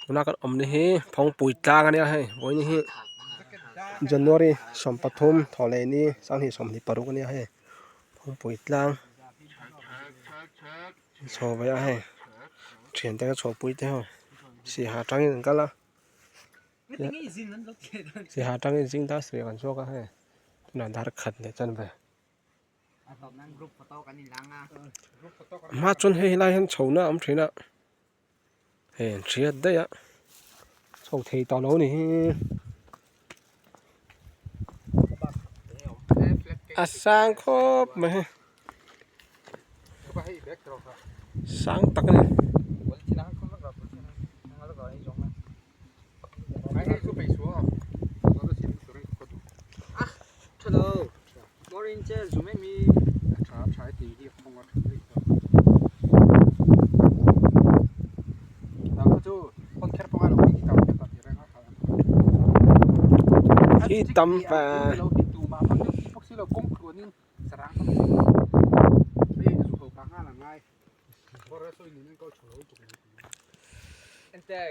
Tuna kan awmna hi Phawngpui tlang a nia hei vawiin hi January 13 thawhlehni 2026 a nia hei Phawngpui tlang chho ve a hei thiante ka chhuahpui te ho sihah atangin an kal a sihah atangin zing dar sarih an chhuak a hei tunah dar khat leh chanve. Hma chuan hei helai hian chho na a awm thin a hei an hriat daih a chho thei tawh lo a ni hi a sang khawp mai hei sang tak a ni. Hi tam pa.